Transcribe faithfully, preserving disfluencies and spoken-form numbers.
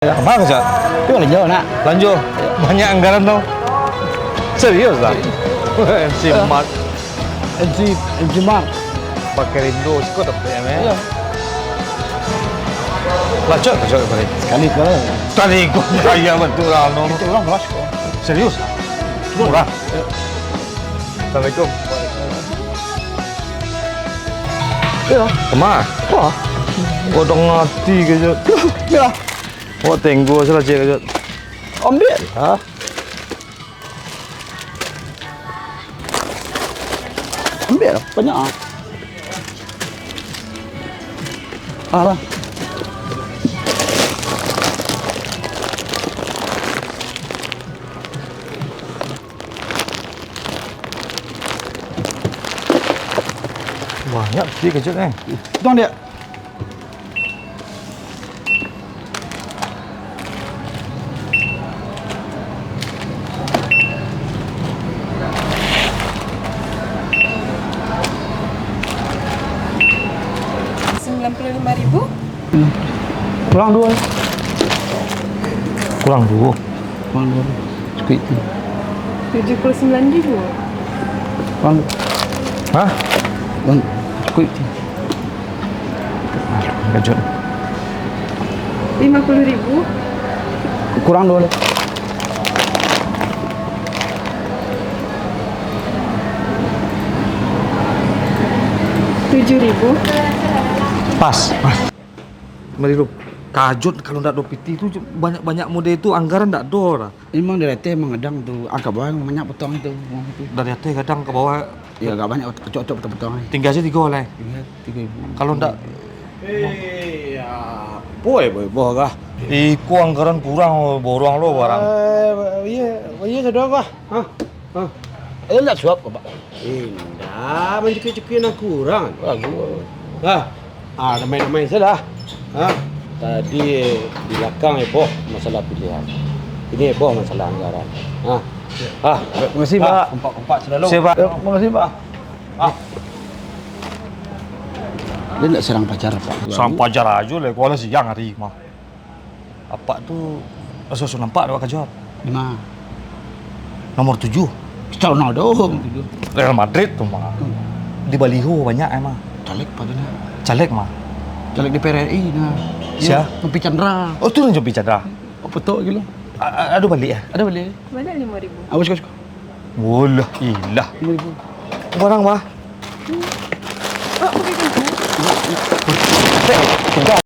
Kama, Cak? Tu balanjo, nak. Balanjo? Banyak anggaran tu. Serius lah? M C Mark. M C, M C Mark. Pakai Rindo sikok dapek, eh? Iyo. Lah, Cak, Cak, balik. Sakali ko lah. Sakali ko, gaya batua lah, no. Kito urang murah sikok. Serius? Murah? Iyo. Assalamualaikum. Iyo. Kama? Wah. Godang ati, Cak. Iyo. Awak tenggo salah, Cak, Cak. Ambiak lah. Ambiak lah, banyak ah. Alah. Banyak piti kajut, eh. Tong, Diak. Sembilan puluh lima ribu. Kurang duo. Kurang duo. Kurang duo. Cukuik tu. Tujuh puluh sembilan ribu. Kurang. Hah? Kurang. Cukuik tu. Kajut. Lima puluh ribu. Kurang duo lai. Tujuh ribu. Pas. Mari lu. Kajut kalau ndak ado piti tu, banyak-banyak model tu, anggaran ndak ado lah. Emang di ateh emang gadang tu, angka bawah emang banyak potong itu, uang itu. Dari ateh gadang ka bawah. Iyo, agak banyak ocok-ocok potong-potong ni. Tingga se tigo lai. Tingga tigo ribu. Kalau ndak. Eh, apo ibo-ibo kah? Iko anggaran kurang, borong lo barang. Eh, iyo, iyo, sado kah? Hah? Hah? Eh, ndak suap ko, Pak? Indak, mancukuik-cukuik nan kurang. Bagus. Hah? Ah, damai-damai sajolah. Ha? Tadi di balakang heboh masalah pilihan. Ini heboh masalah anggaran. Ha? Ha? Makasih, Pak. Kompak-kompak selalu. Siap, Pak. Eh, makasih, Pak. Ha? Dia nak serang pajar, Pak. Serang pajar aja lah. Kuala siang hari mah. Apak tu, susu nampak dek awak kajut. Di ma? Nomor tujuh. Tahu Ronaldo. Real Madrid tu mah. Hmm. Di baliho banyak emang. Caleg apa tu nah? Caleg mah. Caleg D P R R I nah. Sia? Jompi Chandra. Oh, tu Jompi Chandra. Apa tu lagi lo? A-, a-, ado baliak ah? Ado baliak. Banyak lima ribu. Awas, awas. Walah, ilah. Lima ribu. Barang mah. Oh, pakai kunci. Cek, sudah